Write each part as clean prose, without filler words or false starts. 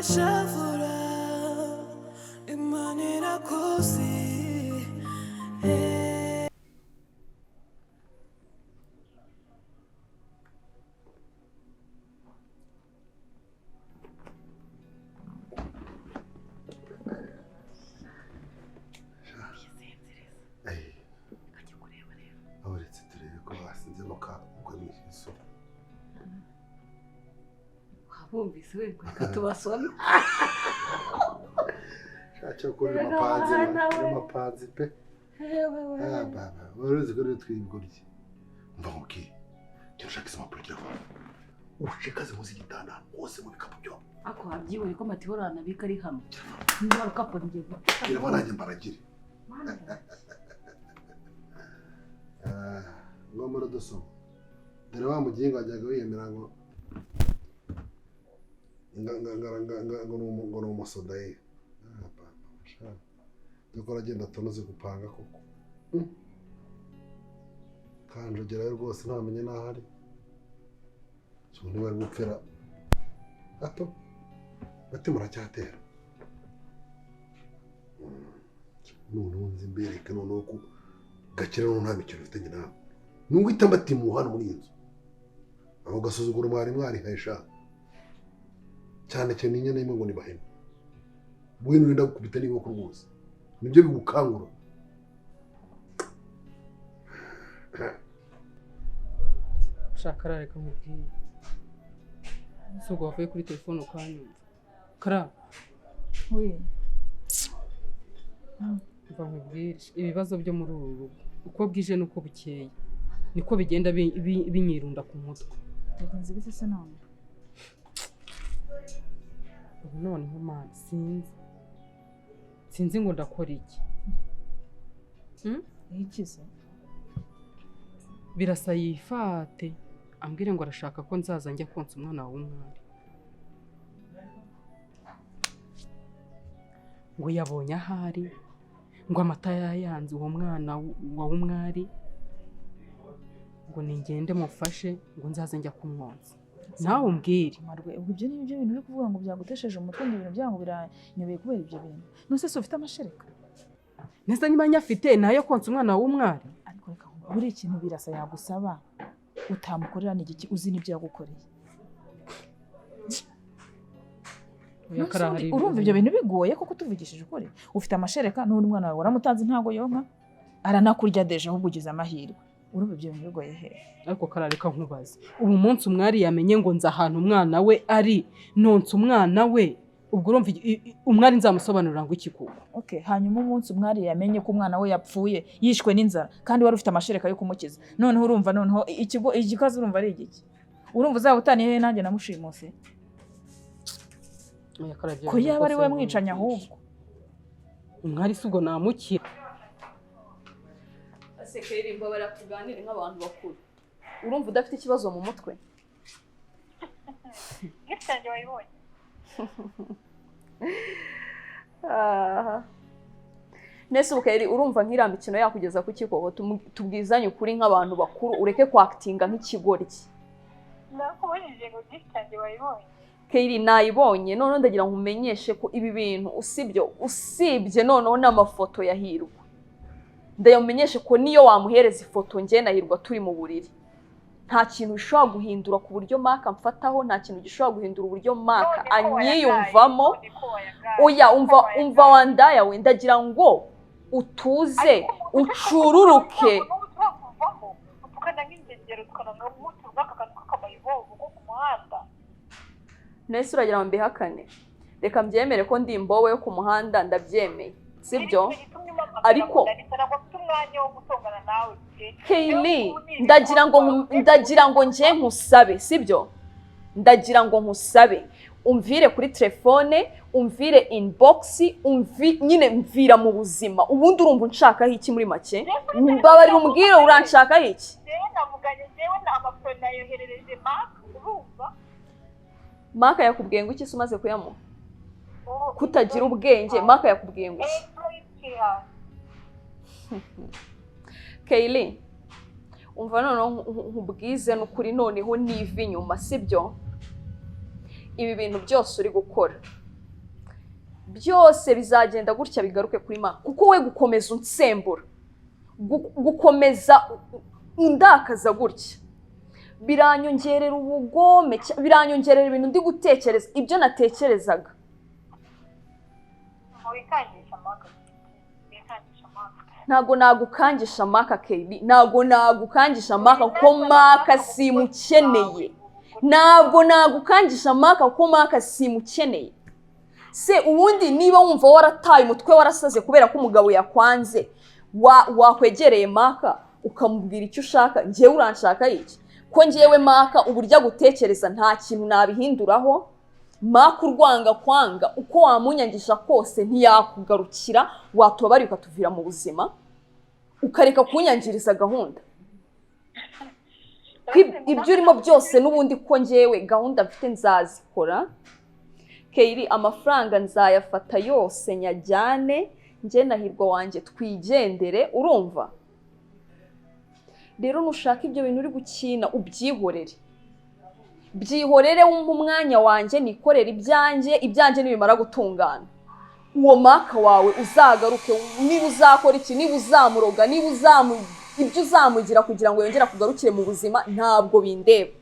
Washavura, Imana irakuzi. Eh. Uretse turebe ko basinze mukagwa mu isoko. Wabumvise we, reka tubasome. Shaka ko uri mapanzi, uri mapanzi pe. Ah baba, uruzi ko twibugurye. Mva nkubwire. Cyo ushaka izo mpapuro gira vuba. Ushikaze munsi y'igitanda hose mu bikapu byo. Ako wabyibonye ko Matihora anabika ari hamwe. Niba rukapu ngiye gufata. Gira vuba nanjye mbaragire. Ngomba dusoma. Dore wa mugingo wajyaga wiyemera ngo ngo ni umusoda ye. Dukora agenda atonoze gupanga koko. Kanjogerayo rwose ntamenye n'aho ari. Ubu bari gupfira gato bati muracyatera. Noneho nzi mbereke noneho ko Gakire noneho nta mikino mfitanye nawe. Nubwo ihita mbatimuha hano muri iyi nzu. Aho gasuzuguro mwari mwarihaye sha. Cyane cyane inyana imwe ngo ni bahene. Bwino wenda gukubita n'iboko rwose. Nibyo bigukangura. Shaka reka nkubwire. Si ubwo wavuye kuri telefone ukanyumva. Kara. Oui. Mva nkubwire ibibazo byo muri uru rugo. Uko bwije nuko bukeye. Niko bigenda binyirunda ku mutwe. Byagenze bite se none? Ubu noneho man sinzi. Sinzi ngo ndakora iki. Iki se? Birasa yifate ambwire ngo arashaka ko nzaza njya konsa umwana wawe w'umwari. Ngo yabonye ahari ngo amata yayanze uwo mwana wa w'umwari ngo ningende mufashe ngo nzaze njya kumwonsa. Nawe umbwire. Marwe, ubwo ibyo ni ibyo bintu uri kuvuga ngo byagutesheje umutwe, ngo ibintu byangu biranyobeye kubera ibyo bintu. None se ufite amashereka? Nese niba nyafite nayo konsa umwana w'umwari. Ariko reka buri ikintu Birasa yagusaba utamukorera ni igiki uzi n'ibyo yagukoreye. Urumva ibyo bintu bigoye koko tuvugishije ukuri. Ufite amashereka n'undi mwana wawe waramutanze ntago yonka aranakurya deje ahubwo ugize amahirwe. Urumva ibyo bintu bigoye he? Ariko karareka nkubaze. Ubu munsi umwari yamenye ngo nza ahantu umwana we ari nonse umwana we, ubwo urumva umwari nzamusobanurira ngo iki koko? Okay, hanyuma umunsi umwari yamenye ko umwana we yapfuye yishwe n'inzara kandi wari ufite amashereka yo kumukiza. Noneho urumva noneho ikigo igikaze urumva ari igiki? Urumva uzaba utaniye he nanjye namushimuse? Ko yaba ari we mwicanya ahubwo. Umwari si ubwo namukira. Asekeri mbabara tuganire nk'abantu bakuru. Urumva udafite ikibazo mu mutwe? Gift yanjye wayibonye? Nese ubukeri urumva nk'iriya mikino yakugeza ku kikoko tubwizanye ukuri nk'abantu bakuru ureke kwactinga nk'ikigoryi. Nakubajije ngo gift yanjye wayibonye? Keiri nayibonye, none ndagira ngo umenyeshe ko ibi bintu usibye noneho n'amafoto ya Hirwa. Ndayamumenyeshe ko niyo wamuhereza ifoto njye na Hirwa turi mu buriri. Nta kintu ushobora guhindura ku buryo Maka mfataho, nta kintu gishobora guhindura uburyo Maka anyiyumvamo. Oya umva wandaya we, ndagira ngo utuze ucururuke. Nese uragira ngo mbihakane? Reka mbyemere ko ndi imbobo yo ku muhanda, ndabyemeye sibyo? Ariko Keili, ndagira ngo nje nkusabe sibyo? Ndagira ngo nkusabe umvire kuri telefone, umvire inbox, nyine mvira mu buzima. Ubundi urumva unshakaho iki muri make? Mbabarira umbwire uranshakaho iki? Maka yakubwiye ngo iki se umaze kuyamuha? Kutagira ubwenge, Maka yakubwiye ngo iki? Keili, umva noneho nkubwize n'ukuri noneho niva inyuma sibyo? Ibi bintu byose uri gukora Byose bizagenda gutya bigaruke kuri Maka, kuko we gukomeza unsembura, gukomeza undakaza gutya biranyongerera ubugome, biranyongerera ibintu ndi gutekereza, ibyo natekerezaga. Ntago nagukangisha Maka Kelly, ntago nagukangisha Maka kuko Maka simukeneye. Ntabwo nagukangisha Maka kuko Maka simukeneye. Se ubundi niba wumva warataye umutwe warasaze kubera ko umugabo yakwanze, wakwegereye Maka ukamubwira icyo ushaka, njyewe uranshaka iki? Ko njyewe Maka uburyo agutekereza nta kintu nabihinduraho. Maka urwanga kwanga uko wamunyangisha kose ntiyakugarukira, watubabari ukatuvira mu buzima, ukareka kunyangiriza gahunda. Ibyo urimo byose n'ubundi ko njyewe gahunda mfite nzazikora. Kelly, amafaranga nzayafata yose nyajyane, njye na Hirwa wanjye twigendere, urumva? Rero nushaka ibyo bintu uri gukina ubyihorere. Byihorere wumva umwanya wanjye nikorere ibyanjye, ibyanjye nibimara gutungana. Uwo Maka wawe uzagaruke, niba uzakora iki, niba uzamuroga, niba ibyo uzamugira kugira ngo yongere akugarukire mu buzima, ntabwo bindeba.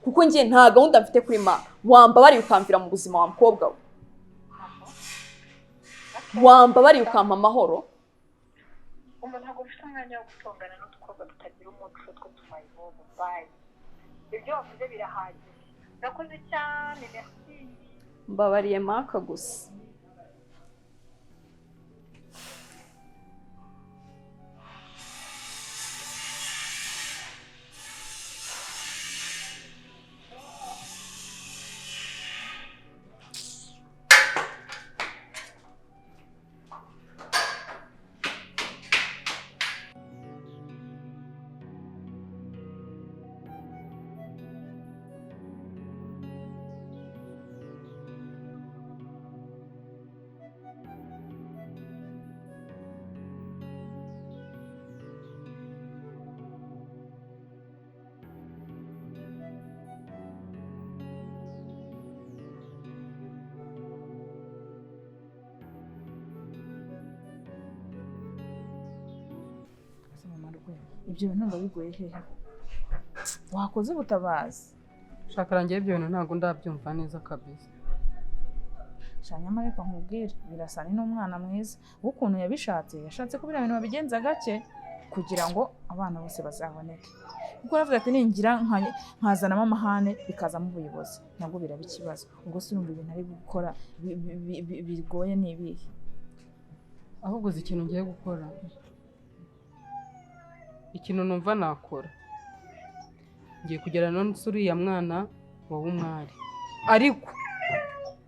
Kuko njye nta gahunda mfite kuri Maka. Wambabariye ukamvira mu buzima wa mukobwa we. Wambabariye ukampa amahoro. Umuntu ntabwo ufite umwanya wo gutongana n'udukobwa tutagira umuco two tumayibobo. Bye. Ibyo wavuze birahagije. Urakoze cyane, merci. Mbabariye Maka gusa. Ibyo bintu ngo bigoye hehe? Wakoze ubutabazi. Shaka rangiye ibyo bintu ntago ndabyumva neza kabisa. Shanyama reka nkubwire, birasa ni n'umwana mwiza. Ukuntu yabishatse, yashatse ko biriya bintu babigenza gake kugira ngo abana bose bazaboneke. Kuko aravuga ati ningira nkazanamo amahane bikazamo ubuyobozi, nabwo biraba ikibazo. Ubwo se urumva ibintu ari gukora bigoye ni ibihe? Ahubwo uzi ikintu ngiye gukora. Ikintu numva nakora, ngiye kugera none uriya mwana wa Umwari, ariko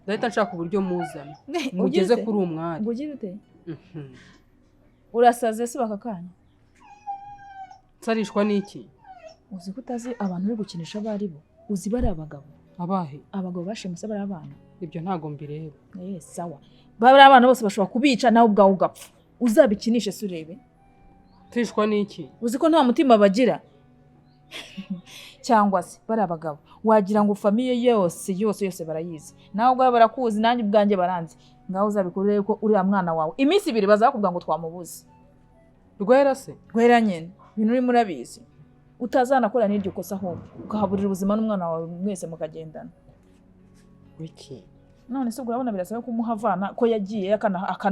ndahita nshaka uburyo muzana mugeze kuri Umwari. Ngo ugire ute? Urasaze se bakakanya? Nsarishwa n'iki? Uzi ko utazi abantu uri gukinisha abo ari bo? Uzi bari abagabo? Abahe? Abagabo bashimuse bari abana. Ibyo ntago mbireba. Sawa. Bari abana bose bashobora kubica nawe ubwawe ugapfa. Uzabikinishe se urebe. Tishwa n'iki? Uzi ko nta mutima bagira? Cyangwa se bari abagabo wagira ngo famiye yose yose yose barayizi, nawe ubwawe barakuzi, nanjye ubwanjye baranzi. Ngaho uzabikorere ko uriya mwana wawe iminsi ibiri bazakubwira ngo twamubuze. Rwera se? Rwera nyine, ibintu urimo urabizi. Utazanakora n'iryo kosa ahubwo ukahaburira ubuzima n'umwana wawe mwese mukagendana. Wiki. None se urabona birasaba kumuhavana ko yagiye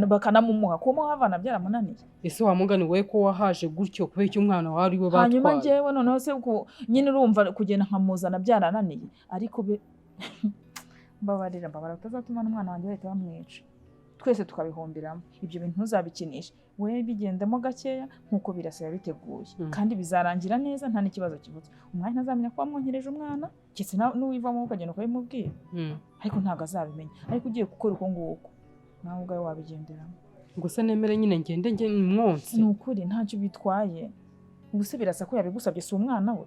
bakanamumuha, kumuhavana byaramunaniye. Ese wamugani we ko wahaje gutyo kubera icyo umwana wawe ari we batwaye? Hanyuma njyewe noneho se nyine urumva kugenda nkamuzana byarananiye, ariko mbabarira mbabara utazatuma n'umwana wanjye bahita bamwica, twese tukabihombiramo. Ibyo bintu ntuzabikinishe, we bigendamo gakeya nkuko birasa yabiteguye, kandi bizarangira neza nta n'ikibazo kivutse. Umwanya ntazamenya ko wamwonkereje umwana, keretse n'uwivamo ukagenda ukabimubwira, ariko ntabwo azabimenya. Ariko ugiye gukora uko nguko nawe ubwawe wabigenderamo. Gusa nemere nyine ngende nge mwonse. Ni ukuri ntacyo bitwaye. Ubuse birasa ko yabigusabye, si umwana we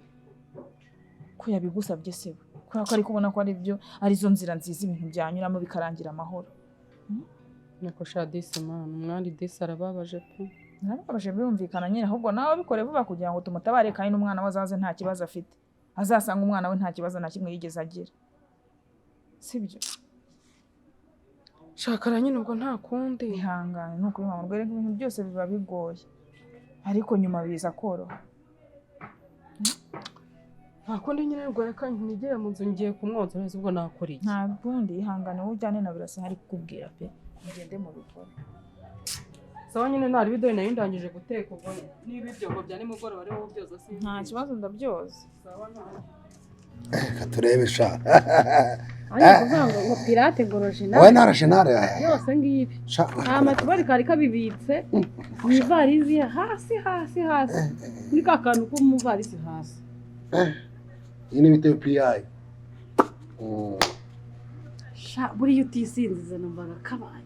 ko yabigusabye se we, kubera ko ari kubona ko ari byo arizo nzira nziza ibintu byanyuramo bikarangira amahoro. Nako sha disi mana, umwari disi arababaje pe. Narababaje birumvikana nyine, ahubwo nawe bikore vuba kugira ngo tumutabare kandi n'umwana we azaze nta kibazo afite. Azasanga umwana we nta kibazo na kimwe yigeze agira. Sibyo? Shakara nyine ubwo nta kundi. Ihangane ni ukuri mama, rwereka ibintu byose biba bigoye ariko nyuma biza koroha. Nta kundi nyine ubwo reka nigere mu nzu ngiye kumwonsa neza ubwo nakora iki? Nta kundi, ihangane wowe ujyane na Birasa hari kukubwira pe, mugende mubikore. Sawa nyine ntari bidoye nayo ndangije guteka ubwo niba ibyo ngo bya nimugoroba ari wowe ubyoza si nta kibazo ndabyoza. Sawa nta. Reka turebe sha. Ariko kuvuga ngo pirate ngo original. Wowe nta original. Yose ngibi. Amatubari kari kabibitse mu ivarisi hasi hasi hasi. Muri ka kantu ko mu ivarisi hasi. Iyi ni bita PI. Sha buriya utisinziza numvaga kabaye.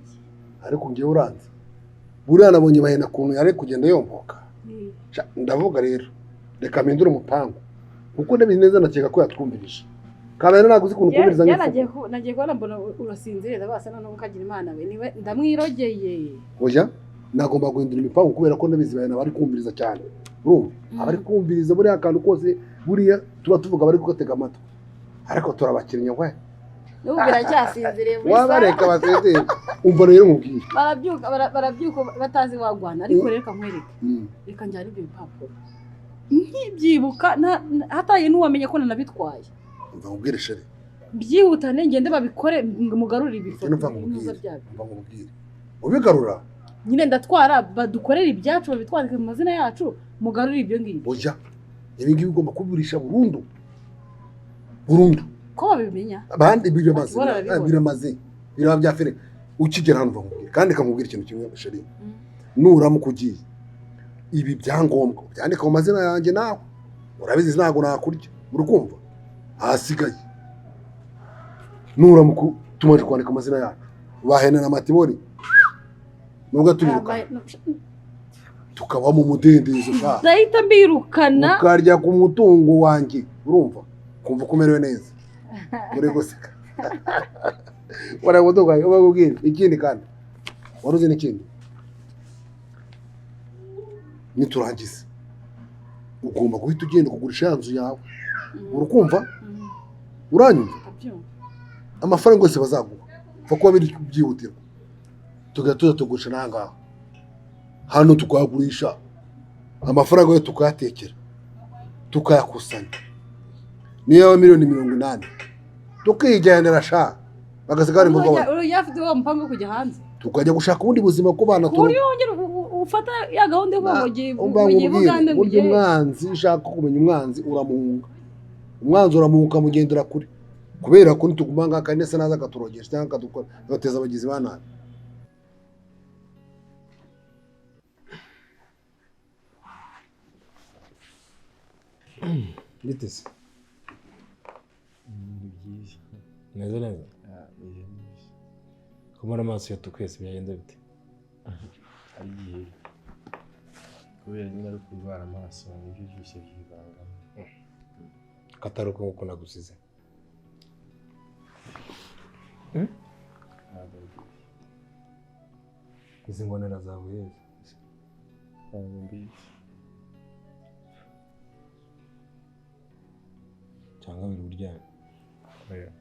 Ariko ngiye uranze. Buriya nabonye bahena kuntu yari kugenda yomboka. Ndavuga rero reka mpindure umupangu. Kuko ndabizi neza nakeka ko yatwumvirije. Kabera ntabwo uzi kuntu kumviriza nk'ifu. Nagiye kubona mbona urasinziriza basa noneho ukagira Imana we niwe ndamwirogeye. Oya nagomba guhindura imipangu kubera ko ndabizi bahena bari kumviriza cyane. Urumva? Abari kumviriza buriya akantu kose buriya tuba tuvuga bari kugatega amatwi. Ariko turabakinnye we. N'ubu biracyasinziriye muri wabareka basinzire. Umva rero nkubwire. Barabyuka batazi wagwana ariko reka nkwereke. Reka njyane ibyo bipapuro. Nkibyibuka hataye n'uwamenye ko nanabitwaye. Umva nkubwire chérie. Byihutane ngende babikore mugarurire ibifoto. Umva nkubwire. Ubigarura? Nyine ndatwara badukorera ibyacu babitwandike mu mazina yacu mugarurire ibyo ngibyo. Oya. Ibi ngibi ugomba kubiburisha burundu. Burundu. Ko babimenya? Abandi biramaze. Biramaze. Biraba bya fere. Ukigera hano nkubwire. Kandi kamubwira ikintu kimwe chérie. Nuramuka ugiye. Ibi byangombwa byandika mu mazina yanjye nawe. Urabizi ntago nakurya. Urukumva? Ahasigaye nuramuka tumaje kwandika amazina yacu bahena na Matibori nubwo tubirukana tukaba mu mudendezo sha ndahita mbirukana ukarya ku mutungo wanjye urumva kumva kumerewe neza muri guseka waragutuka ubabwira ikindi kandi waruzi n'ikindi niturangiza ugomba guhita ugenda kugurisha ya nzu yawe urukumva uranyumva amafaranga yose bazaguha upfa kuba biri byihutirwa tugahita tuza tugurisha n'ahangaha hano tukahagurisha amafaranga yo tukayatekera tukayakusanya niyo yaba 80,000,000 tukijyanira sha bagasigara imboga uri wa mupango wo kujya hanze tukajya gushaka ubundi buzima ku bana tu wongera ufata ya gahunda yo kugira Bugande ngo umwanzi ushaka kumenya umwanzi uramuhunga umwanzi uramuhuka mugendera kure kubera ko nituguma ngaha kandi nese naza akaturogesha cyangwa akadukora agateza abagizi ba nabi. Biteze ni byiza neza neza kumara amaso yatukwese byagenda bite? Ari igihe kubera nyine ari kurwara amaso nibyo byose byivangamo kataruko nkuko nagusize. Izi ngonera zawe yeze ntabwo mbizi cyangwa biri uryamye. Oya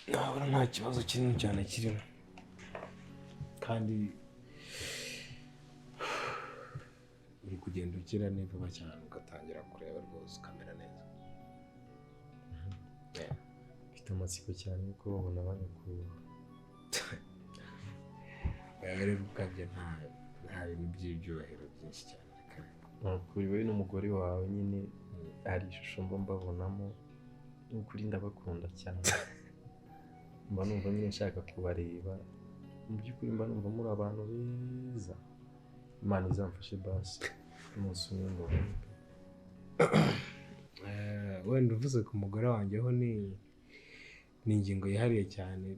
ntabwo nta kibazo kinini cyane kirimo kandi uri kugenda ukira ni vuba cyane ugatangira kureba rwose ukamera neza. Mfite amatsiko cyane yo kubabona banyakubahwa. Rero ukabye nta bintu by'ibyubahiro byinshi cyane. Kuri wowe n'umugore wawe nyine hari ishusho mba mbabonamo ni ukuri ndabakunda cyane. Mba numva nyine nshaka kubareba mu by'ukuri mba numva muri abantu beza. Imana izamfashe basi umunsi umwe mbabone. Wenda uvuze ku mugore wanjye ho ni ingingo yihariye cyane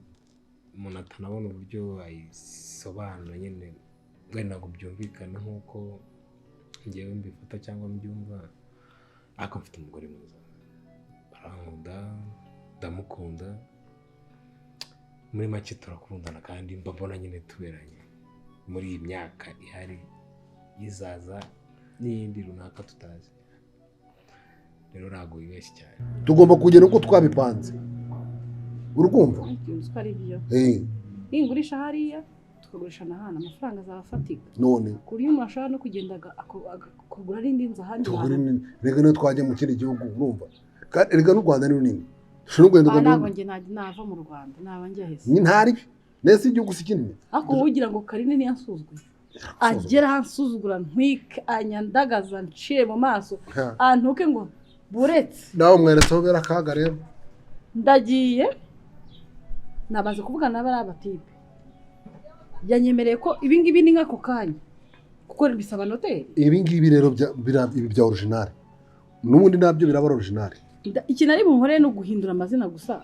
umuntu atanabona uburyo ayisobanura nyine wenda ntabwo byumvikana nk'uko ngewe mbifata cyangwa mbyumva ariko mfite umugore mwiza arankunda ndamukunda Muri make turakundana kandi mbabona nyine tuberanye muri iyi myaka ihari izaza n'iyindi runaka tutazi. Rero ntabwo wibeshye cyane. Tugomba kugenda uko twabipanze. Urukumva? Ko ari byo. Ningurisha hariya tukagurisha na hano amafaranga azafatika. None kuri uyu ashobora no kugenda akagura n'indi nzu ahandi. Rega niyo twajya mu kindi gihugu urumva. Kandi rega n'u Rwanda ni runini. Ushobora kugenda ntabwo njye nava mu Rwanda naba njya hese. Ni ntari nese igihugu si kinini. Ariko wowe ugira ngo Karine niyansuzugure. Agera ahansuzugura ntwike anyandagaza ncire mu maso antuke ngo buretse. Nawe mweretse aho bera akaga rero. Ndagiye nabaze kuvugana n'abari abatipe. Yanyemereye ko ibi ngibi ni nk'ako kanya kuko bisaba noteri. Ibi ngibi rero ibi bya original. N'ubundi nabyo biraba original. Ikintu ari bunkore no guhindura amazina gusa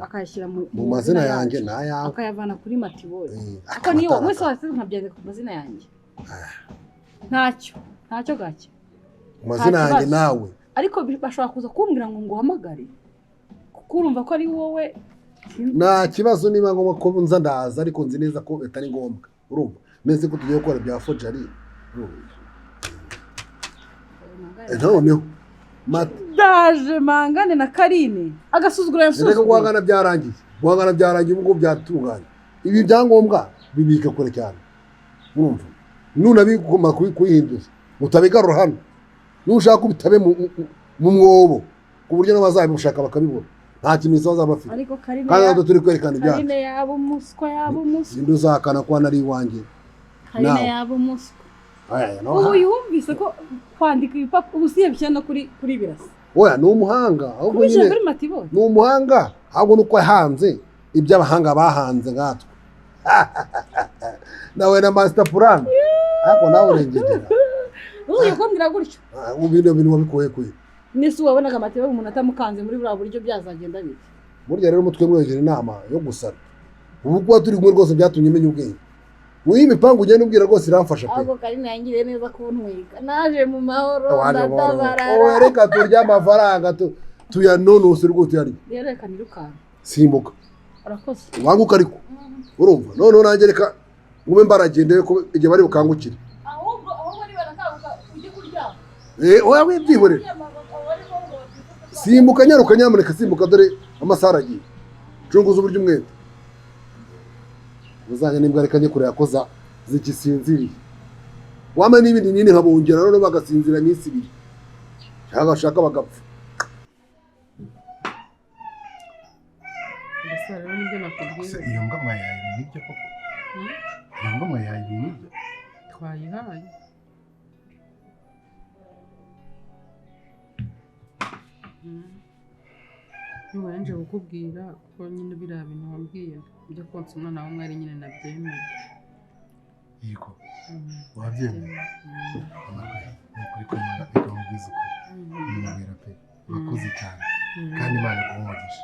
akayashyira mu mazina yanjye n'ayawe akayavana kuri Matibori. Ako niyo wese wese nkabyandika ku mazina yanjye. Ntacyo gake. Mu mazina yanjye nawe. Ariko bashobora kuza kumbwira ngo nguhamagare kuko urumva ko ari wowe. Nta kibazo niba ngombwa ko nza ndaza ariko nzi neza ko bitari ngombwa. Urumva neze ko tugiye gukora bya forgery. Noneho Daje mangane na Karine agasuzugura yansuzugura. Reka guhangana byarangiye. Guhangana byarangiye ubwo byatunganye. Ibi byangombwa bibika kure cyane. Urumva nunabigoma kuyihinduza utabigarura hano. Nushaka ubitabe mu mwobo ku buryo n'abazabibushaka bakabibona. Nta kintu bazaba bafite. Ariko Karine kandi turi kwerekana ibyacu. Karine yaba umuswa yaba umuswa. Indi uzakana ko nari iwanjye. Karine yaba umuswa. Ubu yumvise ko kwandika ibipapuro ubu si yabishyira no kuri Birasa. Oya ni umuhanga ahubwo nyine ni umuhanga ahubwo nuko yahanze ibyo abahanga bahanze nkatwe. Nawe na master plan ariko nawe urengegera. Uyu kumbwira gutyo. Ubu bintu wabikuye kuye. Nese wabonaga Matibori umuntu atamukanze muri buriya buryo byazagenda bite? Burya rero umutwe mwegera inama yo gusara. Ubu kuba turi kumwe rwose byatumye menya ubwenge. Uyu imipangu ugenda ubwira rwose iramfasha pe. Ahubwo Karine yangiriye neza kuntwika. Naje mu mahoro ndatabarara. Oya reka turya amafaranga tuyanonose rwose tuyarya. Rero reka nirukanka. Simbuka. Urakoze. Wanguka ariko. Urumva none nanjye reka ngume mbaragendeye ko igihe bari bukangukire. Ahubwo niba nakanguka ujye kuryama. Oya wibyihorere. Simbuka nyaruka nyamuneka simbuka dore amasaha aragiye. Cunguza uburyo umwete. Uzanya n'imbwa reka njye kureba ko zigisinziriye. Wama n'ibindi nini nkabongera none bagasinzira iminsi ibiri. Cyangwa bashaka bagapfa. Iyo mbwa mwayihaye ibintu ibyo koko? Iyo mbwa mwayihaye ibintu ibyo? Twayihaye. Niba nje kukubwira ko nyine biriya bintu wambwiye byo konsa umwana wa mwari nyine nabyemeye. Yego. Wabyemeye? Ni ukuri ko Imana ikamubwiza ukuri. Nimubera pe. Urakoze cyane. Kandi Imana iguhe umugisha.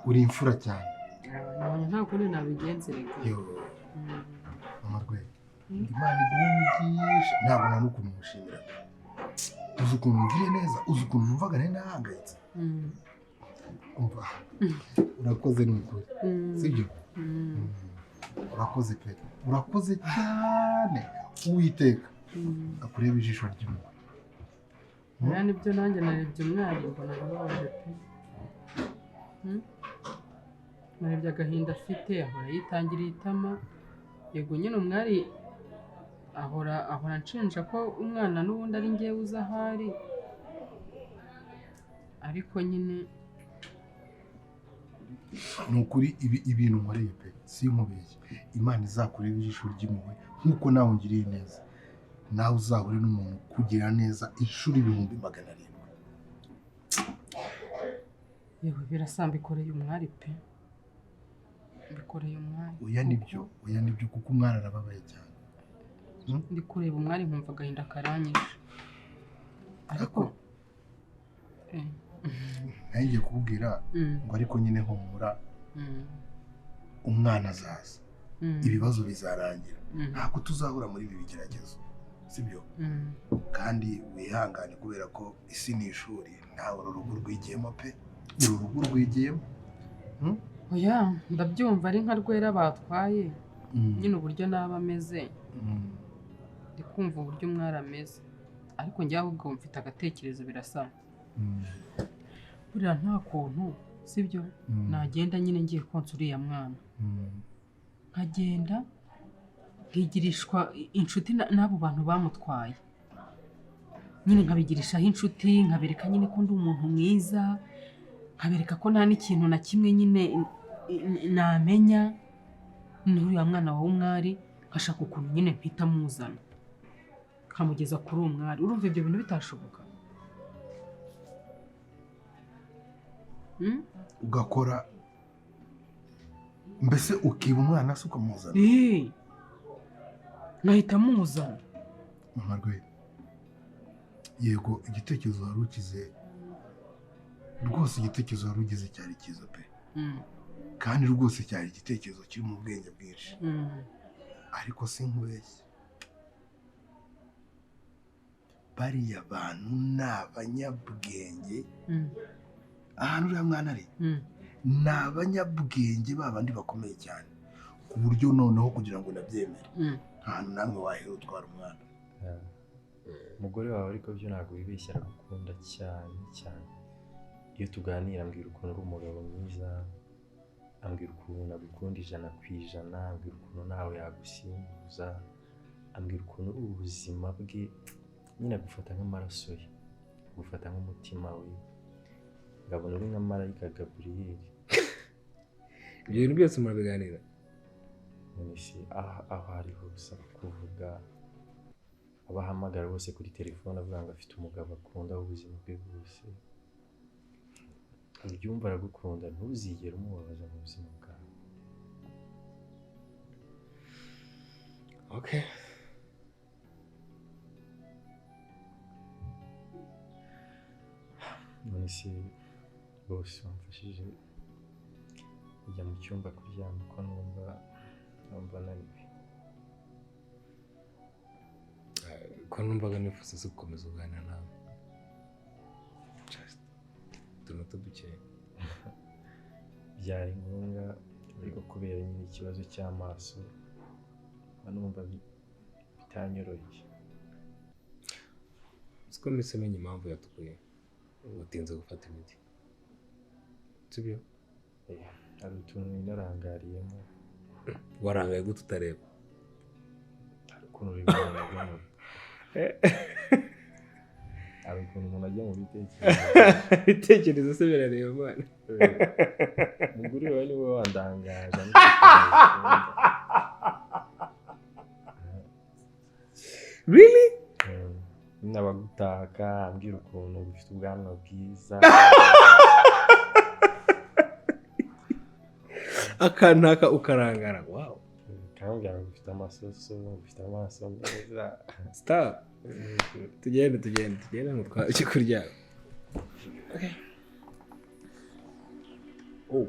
Uri imfura cyane. Nabonye nta kundi nabigenza reka. Yo. Mama rwe. Imana iguhe umugisha. Ntabwo nta n'ukuntu mushimira. Uzi ukuntu ngiriye neza, uzi ukuntu numvaga nari nahangayitse. Umva. Urakoze ni ukuri. Sibyo? Urakoze pe. Urakoze cyane. Uwiteka akureba ijisho ry'impuhwe. Oya nibyo nanjye narebye umwari mbona arababaje pe. Narebye agahinda afite ahora yitangiriye itama. Yego nyine umwari ahora anshinja ko umwana n'ubundi ari njyewe uza ahari. Ariko nyine ni ukuri ibintu nkoreye pe sinkubeshye. Imana izakureba ijisho ry'impuhwe nk'uko nawe ungiriye neza. Nawe uzahure n'umuntu kugira neza inshuro 700,000. Yewe birasa mbikoreye umwari pe. Mbikoreye umwari. Oya nibyo kuko umwari arababaye cyane. Ndi kureba umwari nkumva agahinda karanyishe. Ariko ngiye kukubwira ngo ariko nyine humura umwana azaza. Ibibazo bizarangira. Ntabwo tuzahura muri ibi bigeragezo. Sibyo? Kandi wihangane kubera ko isi ni ishuri. Ntawe uru rugo rwigiyemo pe. Uru rugo rwigiyemo. Oya, ndabyumva ari nka Rwera batwaye. Nyine uburyo naba ameze. Ndi kumva uburyo umwari ameze. Ariko njye ahubwo mfite agatekerezo birasa. Buriya nta kuntu, sibyo? Nagenda nyine ngiye konsa uriya mwana. Nkagenda nkigirishwa inshuti n'abo bantu bamutwaye. Nyine nkabigirishaho inshuti, nkabereka nyine ko ndi umuntu mwiza, nkabereka ko nta n'ikintu na kimwe nyine namenya n'uriya mwana wa Umwari, nkashaka ukuntu nyine mpita muzana nkamugeza kuri Umwari. Urumva ibyo bintu bitashoboka? Ugakora mbese ukiba umwana se ukamuzana? Nkahita muzana. Mama Rwe, yego igitekerezo wari ukize rwose, igitekerezo wari ugize cyari cyiza pe. Kandi rwose cyari igitekerezo kiri mu bwenge bwinshi. Ariko sinkubeshye, bariya bantu ni abanyabwenge. Ahantu uriya mwana ari ni abanyabwenge babandi bakomeye cyane, ku buryo noneho kugira ngo nabyemere nta hantu namwe wahera utwara umwana. Umugore wawe ariko byo ntabwo wibeshya, aragukunda cyane cyane. Iyo tuganira ambwira ukuntu uri umugabo mwiza, ambwira ukuntu agukunda 100%, ambwira ukuntu nawe yagusimbuza, ambwira ukuntu uri ubuzima bwe, nyine agufata nk'amaraso ye, agufata nk'umutima we, ngabona uri nka marayika Gaburiyeli. Ibyo bintu byose murabiganira? None se aho ari hose kuvuga, abahamagara bose kuri telefone avuga ngo afite umugabo akunda ubuzima bwe bwose. Ubyumva aragukunda, ntuzigere umubabaza mu buzima bwawe. Okay. None se bose wamfashije kujya mu cyumba kuryama ko numva naniwe. Ko numvaga nifuza se gukomeza kuganira nawe. Just utunota dukeya. Byari ngombwa ariko kubera nyine ikibazo cy'amaso numva bitanyoroheye. Siko mpise menya impamvu yatukuye utinze gufata imiti. Sibyo? Hari utuntu narangariyemo. Warangaye gute utareba? Hari ukuntu bibona. Hari ukuntu umuntu ajya mu bitekerezo. Ibitekerezo se birareba Imana. Umugore wawe niwe wandangaje. Really? Nabagutaka ambwira ukuntu ufite ubwanwa bwiza. Akantaka ukarangara. Wow. Kambwira ngo ufite amasoso, ufite amaso meza. Stop. Tugende ngo twajye kuryama. Okay. Oh.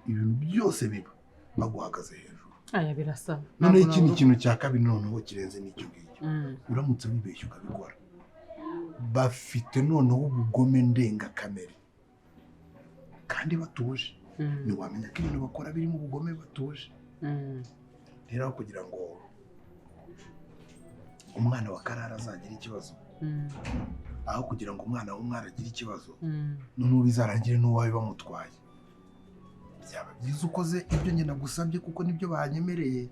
Ibintu byose biba baguhagaze hejuru. Aya birasa. None ikindi kintu cya kabiri noneho kirenze n'icyo ngicyo, uramutse wibeshye ukabikora, bafite noneho ubugome ndengakamere kandi batuje. Ntiwamenya ko ibintu bakora birimo ubugome batuje. Rero kugira ngo umwana wa Karara azagira ikibazo, aho kugira ngo umwana w'umwari agire ikibazo, noneho bizarangire n'uwawe bamutwaye. Byaba byiza ukoze ibyo njye nagusabye kuko nibyo banyemereye.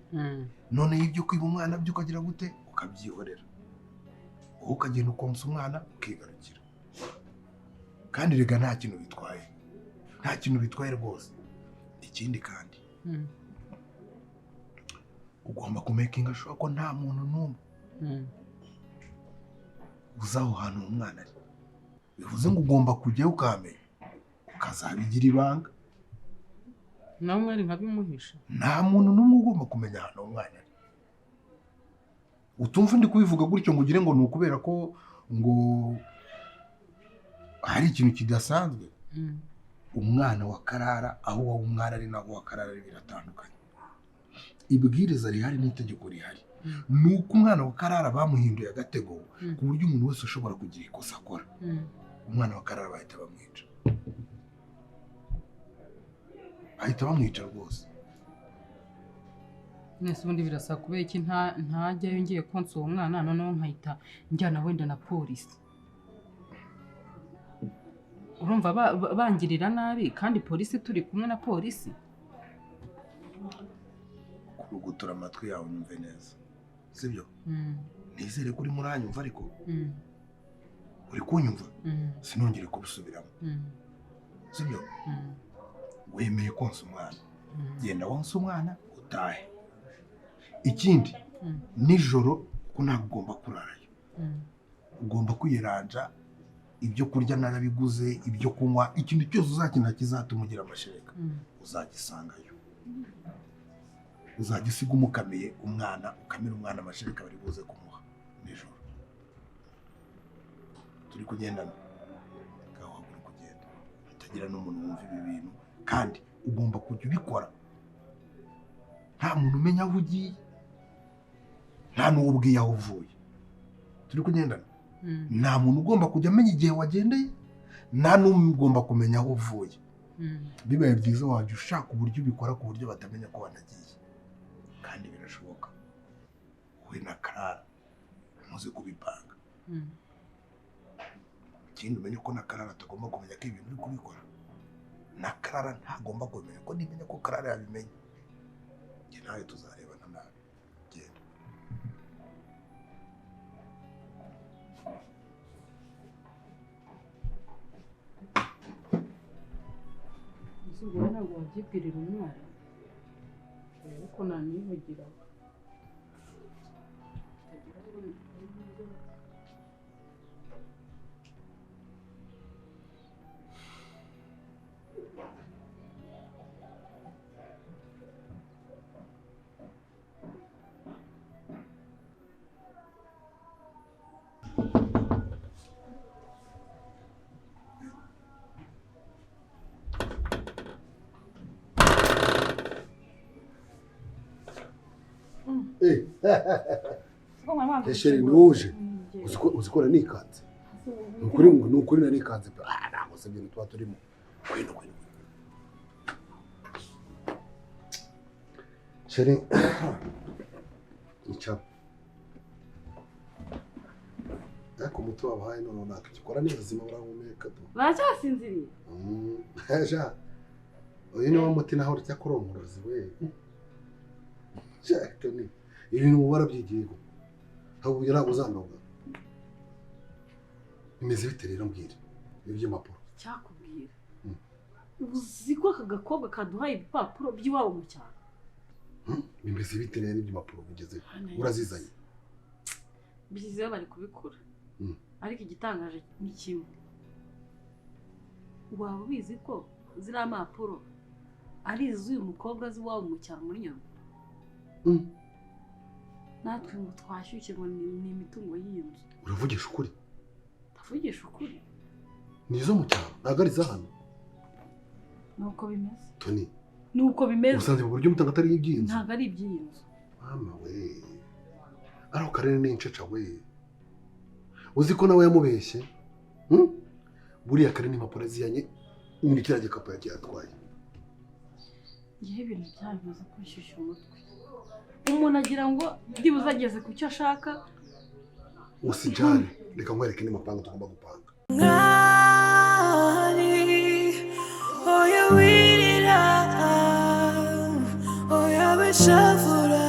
None ibyo kwiba umwana byo ukagira gute ukabyihorera, wowe ukagenda ukonsa umwana ukigarukira. Kandi rega nta kintu bitwaye, nta kintu bitwaye rwose. Ikindi kandi ugomba kumekinga sure ko nta muntu n'umwe Uzi aho hantu umwana ari. Bivuze ngo ugomba kujyayo ukamenya, ukazabigira ibanga. Nawe umwari nkabimuhisha. Nta muntu n'umwe ugomba kumenya ahantu umwana ari. Utumva ndi kubivuga gutyo ngo ugire ngo ni ukubera ko ngo hari ikintu kidasanzwe. Umwana wa Karara aho wowe umwana ari naho wa Karara ari biratandukanye. Ibwiriza rihari n'itegeko rihari ni uko umwana wa Karara bamuhinduye agatego ku buryo umuntu wese ushobora kugira ikosa akora, umwana wa Karara bahita bamwica. Bahita bamwica rwose. Mwese ubundi birasa kubera iki ntajyayo ngiye konsa uwo mwana, noneho nkahita njyana wenda na polisi. Urumva bangirira nabi kandi polisi turi kumwe na polisi. Kurugutura amatwi yawe unyumve neza, sibyo? Nizere ko uri muranyumva, ariko uri kunyumva sinongere kubisubiramo, sibyo? Wemeye konsa umwana, genda wonsa umwana utahe. Ikindi nijoro ko ntabwo ugomba kurarayo, ugomba kwiranja ibyo kurya narabiguze, ibyo kunywa, ikintu cyose uzakenera kizatuma ugira amashereka uzagisangayo. Uzajya usiga umukamiye umwana, ukamira umwana amashereka bari buze kumuha nijoro. Turi kugendana, ngaho uri kugenda hatagira n'umuntu wumva ibi bintu, kandi ugomba kujya ubikora nta muntu umenya aho ugiye, nta n'uwo ubwiye aho uvuye. Turi kugendana, nta muntu ugomba kujya amenya igihe wagendeye, nta n'umwe ugomba kumenya aho uvuye. Bibaye byiza wajya ushaka uburyo ubikora ku buryo batamenya ko wanagiye, kandi birashoboka. Wowe na Karara muze kubipanga. Ikindi umenye ko na Karara atagomba kumenya ko ibintu uri kubikora. Na Karara ntagomba kumenya ko nimenya ko Karara yabimenye, njye nawe tuzarebana nabi. Genda. Ubwo ntabwo wabyibwirira umwana, ariko nanivugira. Chérie, nuje uzikora nikanze. Nukuri ngo nukuri nanikanze pe. Ntabwo se ibintu tuba turimo. Kwino kwino. Chérie, icara. Ariko umuti wabahaye none ntakigikora neza, barahumeka tu. Baracyasinziriye? Ja. Uyu ni wa muti naho urya kurongorozi we. Ja, Tony. Ibintu uba warabyigiye ko ntabwo ntabwo uzanoga. Bimeze bite rero mbwira ibi by'impapuro? Cyakubwira uzi ko aka gakobwa kaduhaye ibipapuro by'iwabo mu cyaro. Bimeze bite rero iby'impapuro bigeze urazizanye? Bishyizeho bari kubikora, ariko igitangaje ni kimwe. Waba ubizi ko ziriya mpapuro ari iz'uyu mukobwa z'iwabo mu cyaro muri Nyaruguru? Natwe ngo twashyushye ngo ni imitungo y'iyi nzu. Uravugisha ukuri? Ndavugisha ukuri. Ni izo mu cyaro, ntabwo ari iza hano. Nuko bimeze. Tony. Nuko bimeze. Ubusanzwe mu buryo mutanga atari iby'iyi nzu. Ntabwo ari iby'iyi nzu. Mama we. Ari karere ni inceca we. Uzi ko nawe yamubeshye? Buriya kare ni impapuro ziyanye muri kiriya gikapu yagiye atwaye. Ngiye ibintu byabimaze kwishyushya umutwe. Umuntu agira ngo byibuze ageze ku cyo ashaka. Usijane, reka nkwereke n'amapanga tugomba gupanga. Mwari, oya wirira, oya bishavura,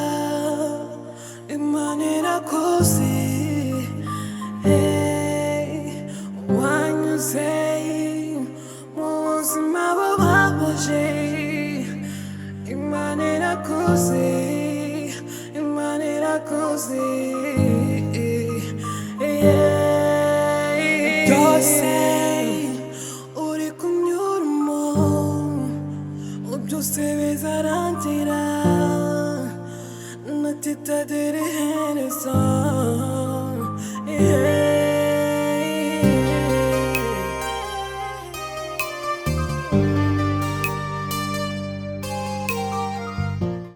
Imana irakuzi, wanyuze mu buzima bubabaje, Imana irakuzi, Imana irakuzi, yeah. Inshuti itagira iherezo, yeah.